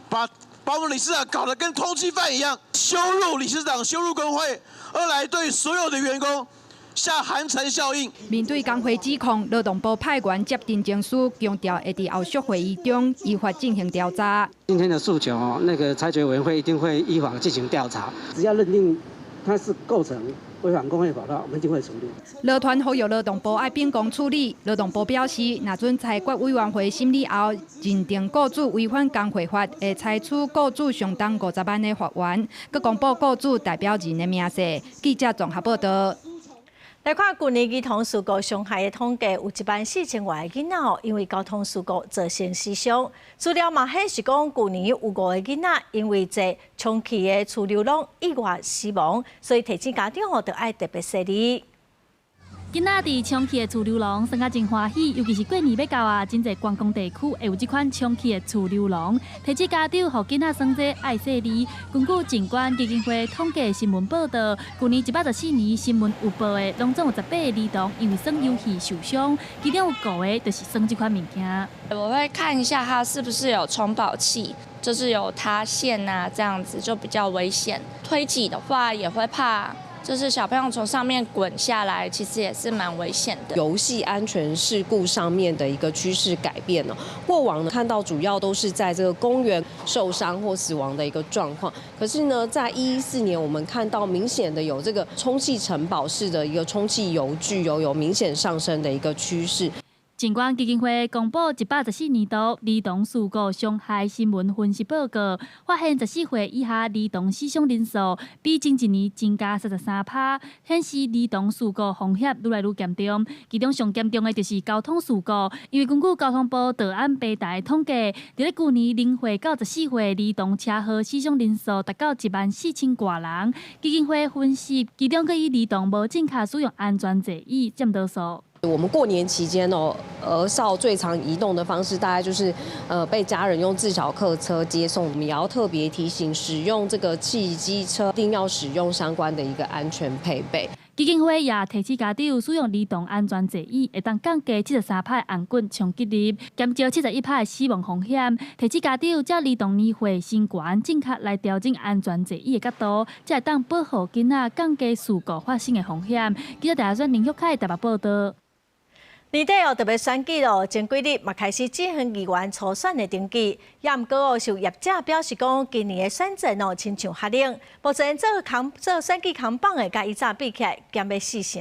把我們理事長搞得跟通緝犯一樣，羞辱理事長，羞辱工會，二來對所有的員工下寒蟬效應。面對工會指控，勞動部派員接陳情書，強調會佇後續會議中依法進行調查。今天的訴求哦，那個裁決委員會一定會依法進行調查，只要認定它是構成違反工會法的話，我們一定會處理。勞團呼籲勞動部愛秉公處理。勞動部表示，若准裁決委員會審理後，認定雇主違反工會法，會裁處雇主相當50萬的罰鍰，閣公布雇主代表人的明細。記者綜合報道。來看舊年兒童事故傷害的統計，有1萬4千外个囡仔哦，因為交通事故造成死傷。資料嘛顯示講，舊年有5個囡仔因為坐充氣的儲溜廊意外死亡，所以提醒家長哦，著愛特別細膩。囡仔佇充氣的儲溜廊，耍甲真歡喜，尤其是過年欲到啊，真濟觀光地區會有這款充氣的儲溜廊，提醒家長予囡仔耍這愛細膩。根據疾管基金會統計新聞報導，舊年114年新聞有報的，攏總有18個兒童因為耍遊戲受傷，其中有5個就是耍這款物件。我會看一下它是不是有充飽器，就是有塌陷啊，這樣子就比較危險。推擠的話也會怕。就是小朋友從上面滾下來，其實也是蠻危險的。遊戲安全事故上面的一個趨勢改變呢，過往呢看到主要都是在這個公園受傷或死亡的一個狀況，可是呢，在114年我們看到明顯的有這個充氣城堡式的一個充氣遊具有明顯上升的一個趨勢。疾管基金會公布114年度兒童事故傷害新聞分析報告，發現14歲以下兒童死傷人數比前一年增加33%，顯示兒童事故風險愈來愈嚴重。其中上嚴重的就是交通事故，因為根據交通部道安平台統計，佇咧舊年0歲到14歲兒童車禍死傷人數達到1萬4千外人。基金會分析，其中閣以兒童無正確使用安全座椅佔多數。我們過年期間哦，兒少最常移動的方式，大概就是被家人用自小客車接送。我們也要特別提醒，使用這個汽機車一定要使用相關的一個安全配備。基金會也提醒家長，使用兒童安全座椅會當降低73%的頷頸衝擊力，減少71%的死亡風險。提醒家長，照兒童年歲身懸正確來調整安全座椅的角度，才會當保護囡仔降低事故發生的風險。記者大學林玉凱台北報導。年底哦，特別選舉咯，前幾日嘛開始進行議員初選的登記，也毋過哦，有業者表示講，今年的選戰哦，親像較冷，目前做選舉扛棒的，佮以早比起來，減欲四成。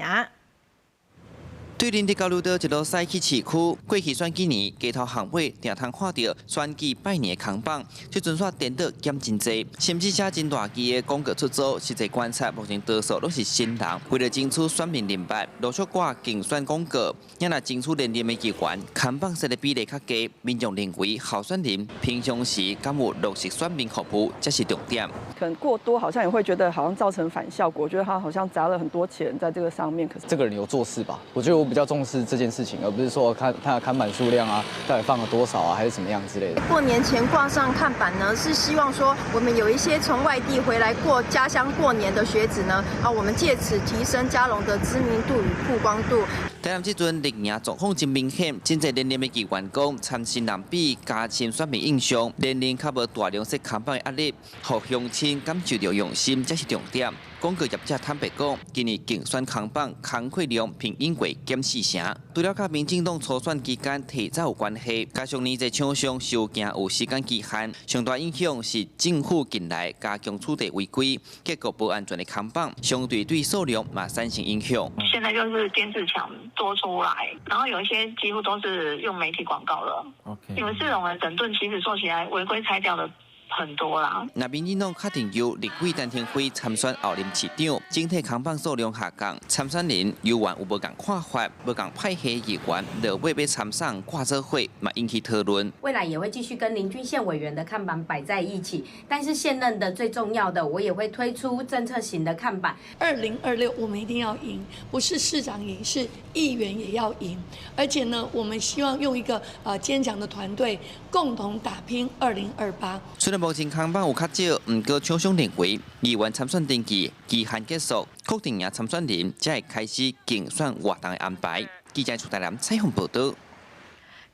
對林的交流道一路駛去市區，過去選舉年街頭巷尾定通看著選舉拜年的扛板，這陣煞顛倒減真濟，甚至寫真大支的廣告出租。實際觀察，目前多數攏是新人，為了爭取選民認捌，陸續掛競選廣告。也若爭取連任的議員，扛板設的比例較低，民眾認為候選人平常時敢有落實選民服務，才是重點。可能過多，好像也會覺得好像造成反效果，覺得他好像砸了很多錢在這個上面。可是這個人有做事吧？我覺得我比較重視這件事情，而不是說看他的看板數量啊，到底放了多少啊，還是怎麼樣之類的。過年前掛上看板呢，是希望說我們有一些從外地回來過家鄉過年的學子呢，啊，我們借此提升嘉龍的知名度與曝光度。台南這陣綠營狀況真明顯，真濟連任的議員講，參新人比加深選民印象，連任較無大量設看板的壓力，予鄉親感受著用心，才是重點。廣告業者坦白講，今年競選扛板工課量平均過減四成，除了佮民進黨初選期間提早有關係，加上年濟廠商收件有時間期限，上大影響是政府近來加強取締違規，結果無安全的扛板，相對對數量嘛產生影響。現在就是電視牆多出來，然後有一些幾乎都是用媒體廣告了。 OK，因為這種的整頓其實做起來違規拆掉的很多啦。那民進黨確定由立委陳庭輝參選候任市長，整體扛板數量下降，參選人猶原有無仝看法，無仝派系議員落尾欲參選掛做伙，嘛引起討論。未來也會繼續跟林俊憲委員的看板擺在一起，但是現任的最重要的，我也會推出政策型的看板。 2026我們一定要贏，不是市長贏，是議員也要贏。而且呢，我們希望用一個堅強的團隊，共同打拼2028。雖然目前扛板有較少，毋過廠商認為議員參選登記期限結束，確定贏參選人才會開始競選活動的安排。記者出台南採訪報導。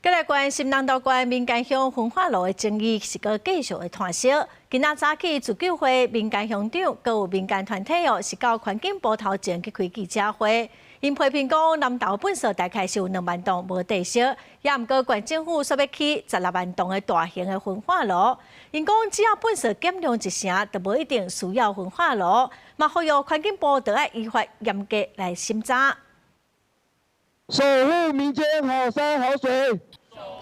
繼來關心南投縣民間鄉焚化爐的爭議是閣繼續的湠燒。今仔早起自救會民間鄉長，閣有民間團體哦，是到環境部頭前去開記者會。𪜶批評講南投糞埽大概是有2萬噸無地燒，也毋過縣政府煞欲起16萬噸的大型的焚化爐。𪜶講只要糞埽減量一成，就無一定需要焚化爐。嘛，呼籲環境部著愛依法嚴格來審查。守護民間好山好水。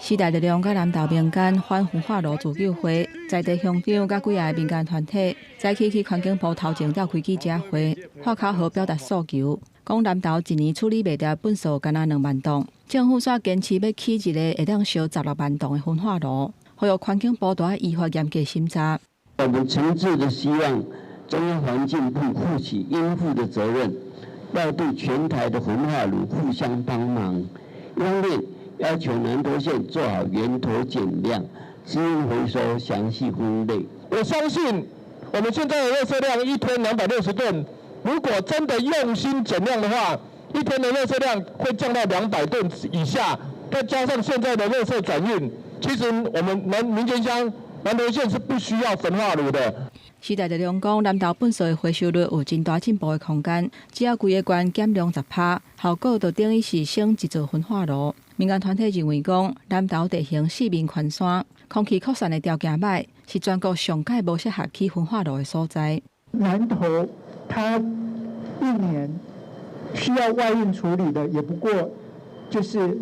時代力量佮南投民間反焚化爐自救會在地鄉長佮幾个民間團體，早起去環境部頭前召開記者會，喊口號表達訴求，講南投一年處理袂著糞埽干焦2萬噸，政府煞堅持欲起一个會當燒16萬噸的焚化爐，呼籲環境部著愛依法嚴格審查。我們誠摯的希望中央環境部負起應負的責任，要對全台的焚化爐互相幫忙，一方面要求南投縣做好源頭減量、資源回收、詳細分類。我相信我們現在的垃圾量一天260噸，如果真的用心減量的話，一天的垃圾量會降到200噸以下。再加上現在的垃圾轉運，其實我們南民間鄉南投縣是不需要焚化爐的。時代力量講，南投糞埽的回收率有真大進步的空間，只要規个縣減量10%，效果就等於是省一座焚化爐。民間團體認為講，南投地形四面環山，空氣擴散的條件䆀，是全國上蓋無適合起焚化爐的所在。南投它一年需要外運處理的，也不過就是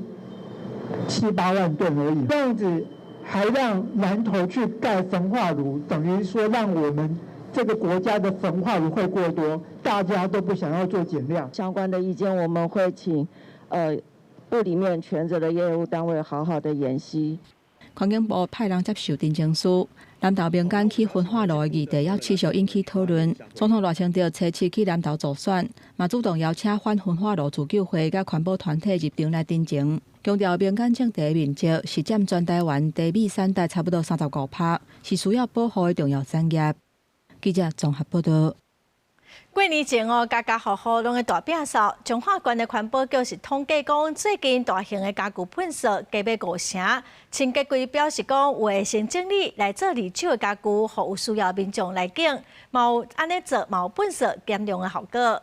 七八萬噸而已。這樣子還讓南投去蓋焚化爐，等於說讓我們這個國家的焚化爐會過多，大家都不想要做減量。相關的意見，我們會請部裡面權責的業務單位好好的研析。環境部派人接受陳情書，南投民間起焚化爐的議題猶持續引起討論。總統賴清德初七去南投助選，嘛主動邀請反焚化爐自救會佮環保團體入場來陳情，強調民間種地的面積是佔全台灣茶米產值差不多35%，是需要保護的重要產業。記者綜合報導。過年前哦，家家戶戶攏咧大摒掃。彰化縣的環保局是統計講，最近大型的家具糞埽加欲五成。清潔櫃表示講，有會先整理來做二手的家具，予有需要民眾來揀，嘛有按呢做，嘛有糞埽減量的效果。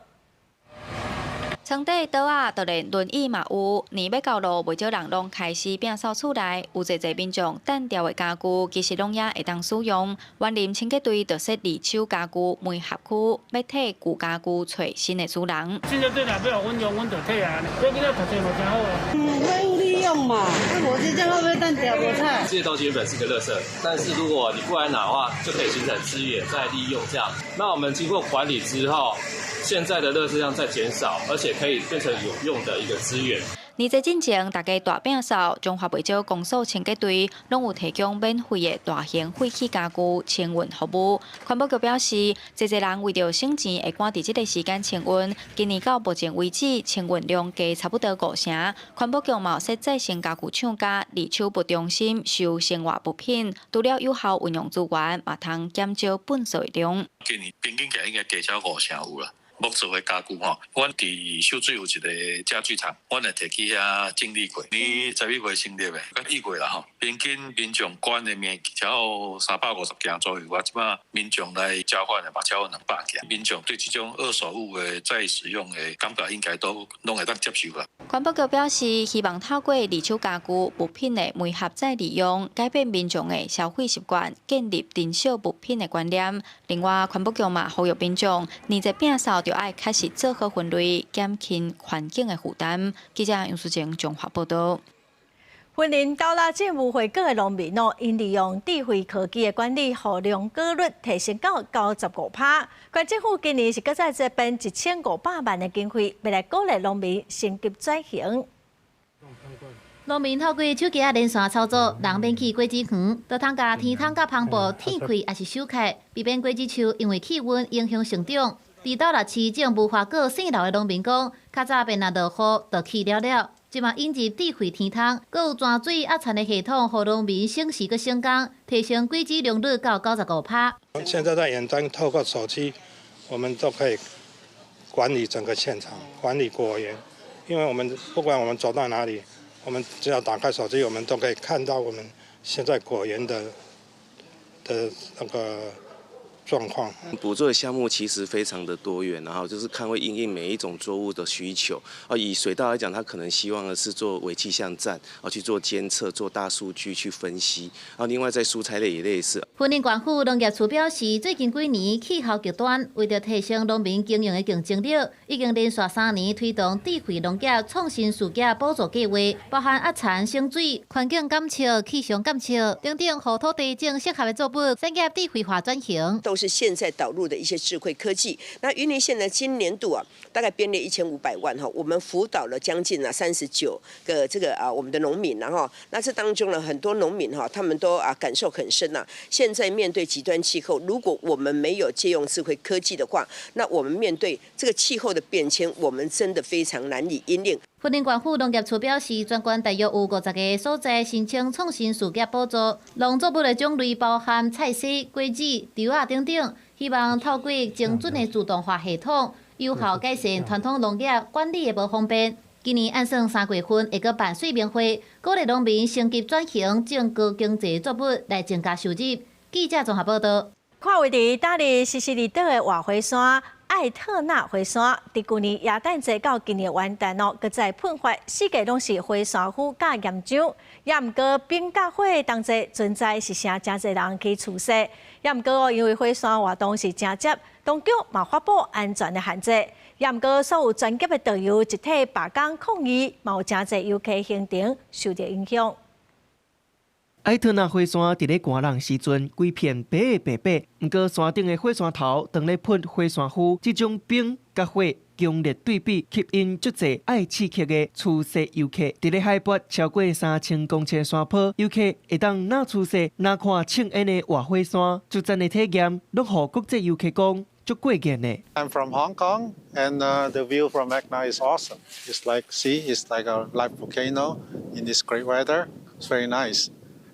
床底桌仔，就連輪椅嘛有。年欲到囉，袂少人攏開始摒掃厝內，有濟濟民眾擲掉的家具，其實攏猶會當使用。員林清潔隊就設二手家具媒合區，欲替舊家具揣新的主人。清潔隊若欲予阮用，阮就替啊。這囡仔讀冊嘛誠好啊。廢物利用嘛，我是這樣會不會擲掉無菜？這些東西原本是個垃圾，但是如果你不來拿的話，就可以形成資源再利用。這樣，那我們經過管理之後，現在的垃圾量在減少，而且可以變成有用的一個資源。年節進前，大家大摒掃，彰化袂少公所清潔隊攏有提供免費的大型廢棄家具清運服務。環保局表示，濟濟人為著省錢，會趕佇這個時間清運。今年到目前為止，清運量加差不多五成。環保局嘛有設再生家具廠佮二手物中心收生活物品，除了有效運用資源，嘛通減少糞掃的量。今年平均起來應該加超五成有啦。木做的家具吼，阮佇秀水有一个家具廠，阮會提去遐整理過。年11月成立的，佮1月啦吼，平均民眾捐的物件超350件左右，啊，這擺民眾來交換的嘛超過200件。民眾對這種二手物的再使用的感覺，應該都攏會當接受啦。環保局表示，希望透過二手家具物品的媒合再利用，改變民眾的消費習慣，建立珍惜物品的觀念。另外，環保局嘛呼籲民眾，年節摒掃就愛開始做好分類，減輕環境的負擔。記者楊淑靜綜合報導。雲林斗六鎮無花果的農民哦，𪜶利用智慧科技的管理，予良果率提升到95%。縣政府今年是閣再這編1500萬的經費，欲來鼓勵農民升級轉型。農民透過手機仔連線操作，人免去果子園，就通共天窗佮帆布鐵開，抑是收開，避免果子樹因為氣溫影響成長。佇斗六市種無花果姓劉的農民講，較早便若落雨就去了了。這馬引入智慧天窗，閣有泉水壓田的系統，予農民省時閣省工，提升果子良率到95%。現在在遠端透過手機，我們都可以管理整個現場，管理果園。因為我們不管我們走到哪裡，我們只要打開手機，我們都可以看到我們現在果園的那個狀況。補助的項目其實非常的多元，然後就是看會因應每一種作物的需求。啊，以水稻來講，他可能希望的是做微氣象站，啊去做監測、做大數據去分析。啊，另外在蔬菜類也類似。雲林縣府農業處表示，最近幾年氣候極端，為著提升農民經營的競爭力，已經連續3年推動智慧農業創新事業補助計劃，包含壓田省水、環境監測、氣象監測等等，予土地種適合的作物，產業智慧化轉型。都是現在導入的一些智慧科技。那雲林縣呢，今年度啊，大概編列1500萬哈，我們輔導了將近啊39個這個啊我們的農民，然後那這當中呢，很多農民哈，他們都啊感受很深吶。現在面對極端氣候，如果我們沒有借用智慧科技的話，那我們面對這個氣候的變遷，我們真的非常難以因應。雲林縣府農業處表示，全縣大約有50個所在申請創新事業補助，農作物的種類包含菜蔬、果子、稻仔等等，希望透過精準的自動化系統，有效改善傳統農業管理的無方便。今年按算3月份會閣辦說明會，鼓勵農民升級轉型，種高經濟作物來增加收入。記者綜合報導。看位佇大里西西里島的活火山艾特納火山，佇舊年耶誕節到今年元旦哦，閣再噴發，四界攏是火山灰佮岩漿。也毋過冰佮火同齊存在是啥誠濟人去趨勢。也毋過哦，因為火山活動是誠捷，當局嘛發布安全的限制。也毋過所有專業的導遊集體罷工抗議，嘛有誠濟遊客行程受著影響。艾特納火山佇咧寒冷時陣，規片白白白。毋過山頂的火山頭當咧噴火山灰，這種冰佮火強烈對比，吸引足濟愛刺激的出世遊客。佇咧海拔超過3000公尺的山坡，遊客會當若出世若看衝煙的活火山，足讚的體驗，攏予國際遊客講足過癮的。 I'm from Hong Kong, and the view from Etna is awesome. It's like, see, it's like a live volcano in this great weather. It's very nice.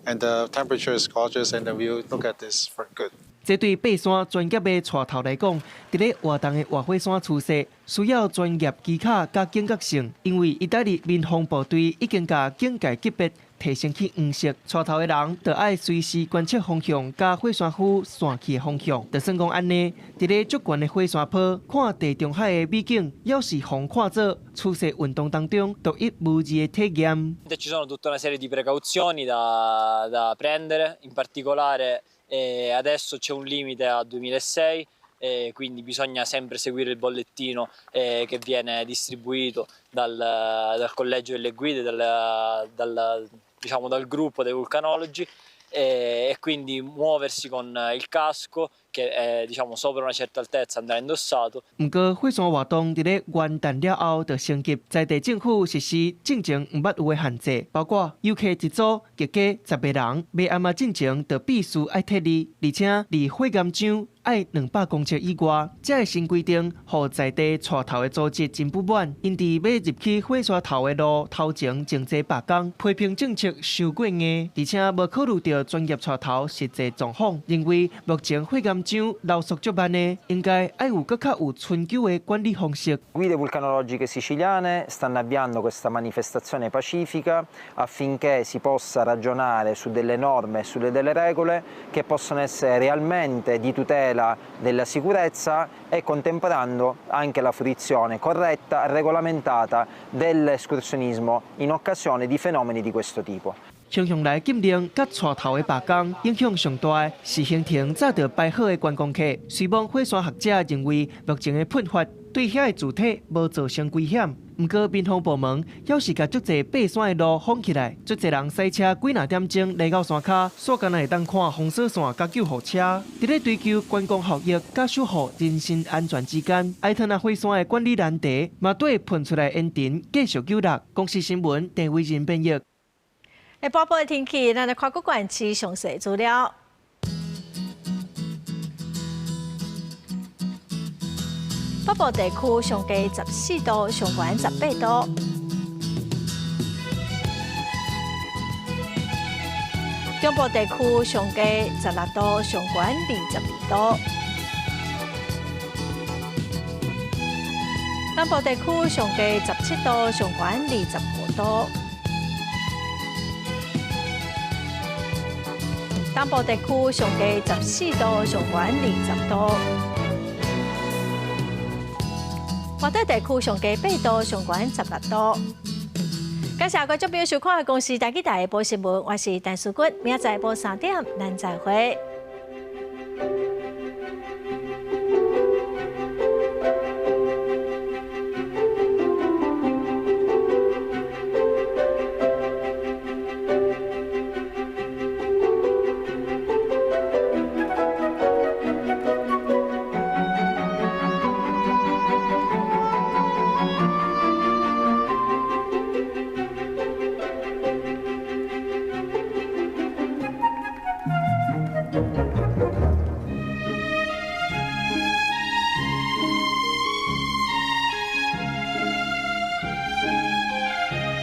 And the temperature is gorgeous, and the view, look at this, very good. 這對爬山專業的帶頭來講，佇咧活動的活火山趨勢，需要專業技巧佮警覺性，因為義大利民防部隊已經共警戒級別提升去黃色。帶頭的人就愛隨時觀測風向，佮火山灰散去的方向。就算講按呢，佇咧足懸的火山坡看地中海的美景，猶是予人看做趨勢運動當中獨一無二的體驗。 Ci sono tutta una serie di precauzioni da prendere, in particolare adesso c'è un limite a 2006, quindi bisogna sempre seguire il bollettino che viene distribuito dal collegio delle guide, diciamo, dal gruppo dei vulcanologi e quindi muoversi con il casco che è, diciamo, sopra una certa altezza andrà indossato。毋過火山活動佇咧元旦了後就升級，在地政府實施進前毋捌有的限制，包括遊客一組極加10個人，買暗仔進前就必須愛撤離，而且離火岩漿愛200公尺以外。這个新規定，予在地帶頭的組織真不滿，𪜶佇欲入去火山頭的路頭前靜坐罷工，批評政策傷過硬，而且無考慮著專業帶頭實際狀況，認為目前火岩漿流速足慢的，應該愛有閣較有春秋的管理方式。 Guide vulcanologiche siciliane stanno avviando questa manifestazione pacifica affinché si possa ragionare su delle norme e sulle delle regole che possono essere realmente di tutela della sicurezza e contemperando anche la fruizione corretta, regolamentata dell'escursionismo in occasione di fenomeni di questo tipo。向向來禁令佮帶頭的罷工，影響上大的是行程早就排好的觀光客。雖罔火山學者認為，目前的噴發對遐的主體無造成危險，毋過民防部門猶是共足濟爬山的路封起來，足濟人駛車幾若點鐘來到山跤，煞干焦會當看封鎖線佮救護車。佇咧追求觀光效益佮守護人身安全之間，埃特納火山的管理難題嘛對噴出來煙塵繼續糾結。公視新聞鄭偉仁編譯。下晡的天氣，咱來看各縣市詳細資料。北部地區上低14度，上懸18度。中部地區上低16度，上懸22度。南部地區上低17度，上懸25度。東部地區上低14度，上懸20度。華東地區上低8度，上懸16度。感謝觀眾朋友收看《公視台語台》下晡新聞，我是陳淑君，明仔載下晡3點，咱再會。